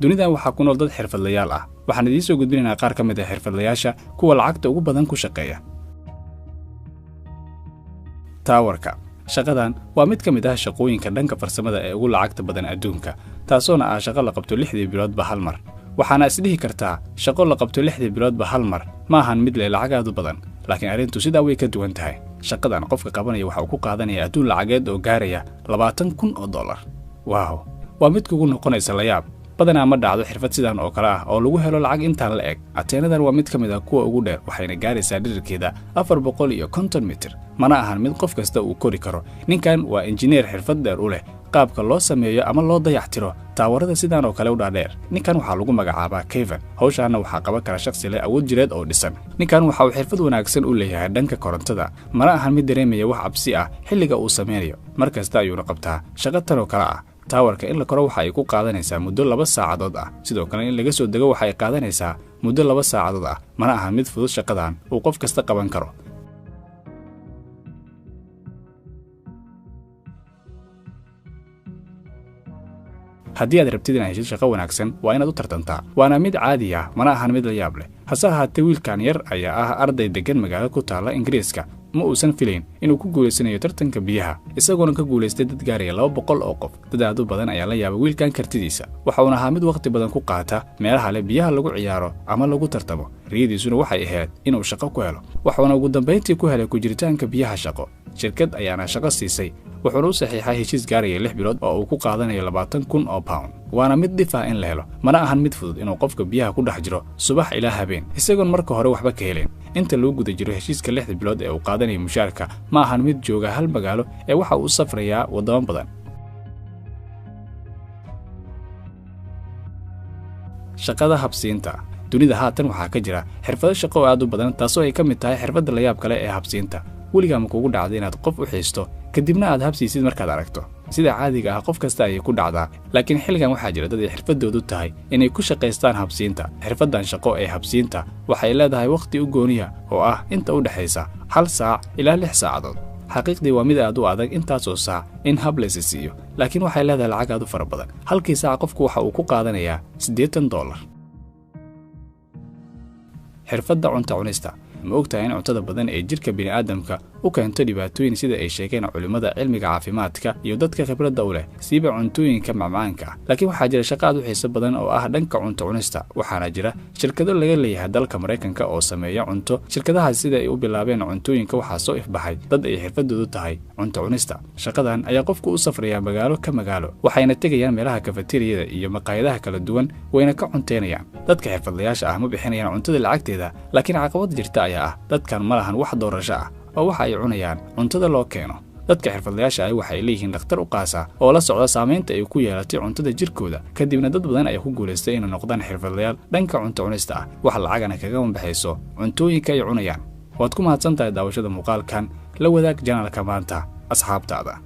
Dunidan waxaa ku nool dad xirfadlayaal ah. Waxaan idiin soo gudbinaynaa qaar ka mid ah xirfadlayaasha kuwa lacagta ugu badan ku shaqeeya. Taawarka. Shaqadan waa mid ka mid ah shaqooyinka dhanka farsamada ee ugu lacagta badan adduunka, taasoona ah shaqo la qabto 6dii biloodba hal mar. Waxaana isdhihi kartaa shaqo la qabto 6dii biloodba hal mar ma ahan mid leh lacag aad u badan, laakiin arrintu sidaa way ka duwan tahay. Shaqadan qofka qabanaya waxa uu ku qaadanaya adduun lacageed oo gaaraya $20,000. Waaw, waa mid kugu noqonaysa la yaab. Badanaa ma dhacdo xirfad sidan oo kale ah oo lagu helo lacag intaan la eg. Ateenadan waa mid ka mid ah kuwa ugu dheer, waxayna gaaraysaa dhererkeeda 450 mitir. Mana ahan mid qof kasta uu kori karo. Ninkan waa injineer xirfad dheer u leh qaabka loo sameeyo ama loo dayactiro taawarada sidan oo kale u dhaadheer. Ninkan waxaa lagu magacaabaa Kevin. Hawshaana waxaa qaban kara shakhsi leh awood jireed oo dhisan. Ninkan waxa uu xirfad wanaagsan u leeyahay dhanka korontada, mana ahan mid dareemaya wax cabsi ah xilliga uu sameynayo. Mar kasta ayuuna qabtaa shaqo tan oo kale ah. Taawarka in la koro waxa ay ku qaadanaysaa muddo 2 saacadood ah. Sidoo kale in laga soo dego waxa ay qaadanaysaa muddo 2 saacadood ah. Mana ahan mid fudud shaqadan uu qof kasta qaban karo. Haddii aad rabtid inaad heshid shaqo wanaagsan, waa inaad u tartantaa. Waana mid caadi ah, mana ahan mid la yaab leh. Hase ahaatee wiilkan yar ayaa ah arday degan magaalo ku taalla Ingiriiska. Ma uusan filayn inuu ku guulaysanayo tartanka biyaha, isagoona ka guulaystay dad gaaraya 200 oo qof. Dad aad u badan ayaa la yaabay wiilkan kartidiisa. Waxa uuna ahaa mid waqti badan ku qaata meelaha leh biyaha lagu ciyaaro ama lagu tartamo. Riyadiisuna waxay ahayd inuu shaqo ku helo. Waxuuna ugu dambeyntii ku helay ku jiritaanka biyaha shaqo. Shirkad ayaana shaqo siisay, wuxuuna u saxiixay heshiis gaaraya 6 bilood oo uu ku qaadanayo 20,000 oo pound. Waana mid dhif ah in la helo, mana ahan mid fudud inuu qofka biyaha ku dhex jiro subax ilaa habeen, isagoon marka hore waxba ka helin. Inta lagu guda jiro heshiiska 6 bilood ee uu qaadanayo mushaarka, ma ahan mid jooga hal magaalo ee waxa uu u safrayaa waddamo badan. Shaqada habsiinta. Dunida haatan waxaa ka jira xirfado shaqo oo aad u badan, taasoo ay ka mid tahay xirfadda la yaab kale ee habsiinta. Weligaa ma kugu dhacday inaad qof u xiisto kadibna aad habsiisid markaad aragto? Sida caadiga ah qof kasta ayay ku dhacdaa, laakiin xilligan waxaa jira dad ay xirfadoodu tahay inay ku shaqaystaan habsiinta. Xirfaddan shaqo ee habsiinta waxay leedahay waqti u gooniya oo ah inta u dhexaysa 1 saac ilaa 6 saacadood. Xaqiiqdii waa mid aad u adag intaasoo saac in hab laysi siiyo, laakiin waxay leedahay lacag aad u fara badan. Halkii saac qofku waxa uu ku qaadanayaa $80. Xirfadda cunto cunista. Ma ogtahay in cuntada badan ee jirka bini'aadamka u keento dhibaatooyin sida ay sheegeen culimmada cilmiga caafimaadka iyo dadka khibradda u leh, siiba cuntooyinka macmacaanka ah? Laakiin waxaa jira shaqo aad u xiiso badan oo ah dhanka cunto cunista. Waxaana jira shirkado laga leeyahay dalka Maraykanka oo sameeya cunto. Shirkadahaas sida ay u bilaabeen cuntooyinka waxaa soo ifbaxay dad ay xirfadoodu tahay cunto cunista. Shaqadan ayaa qofku u safrayaa magaalo ka magaalo, waxayna tegayaan meelaha kafeteriyada iyo maqaayadaha kala duwan, wayna ka cunteynayaan. Dadka xirfadlayaasha ah ma bixinayaan cuntada lacagteeda, laakiin caqabad jirta ayaa ah dadkan ma lahan wax doorasho ah oo waxa ay cunayaan cuntada loo keeno. Dadka xirfadlayaasha ah waxay leeyihiin dhakhtar u qaasa oo la socda saameynta ay ku yeelatay cuntada jirkooda. Kadibna dad badan ayaa ku guulaystay inay noqdaan xirfadlayaal dhanka cunto cunista ah, wax lacagana kaga baxayso cuntooyinka ay cunayaan. Waad ku mahadsan tahay daawashada muuqaalkan. La wadaag janalka maanta asxaabtaada.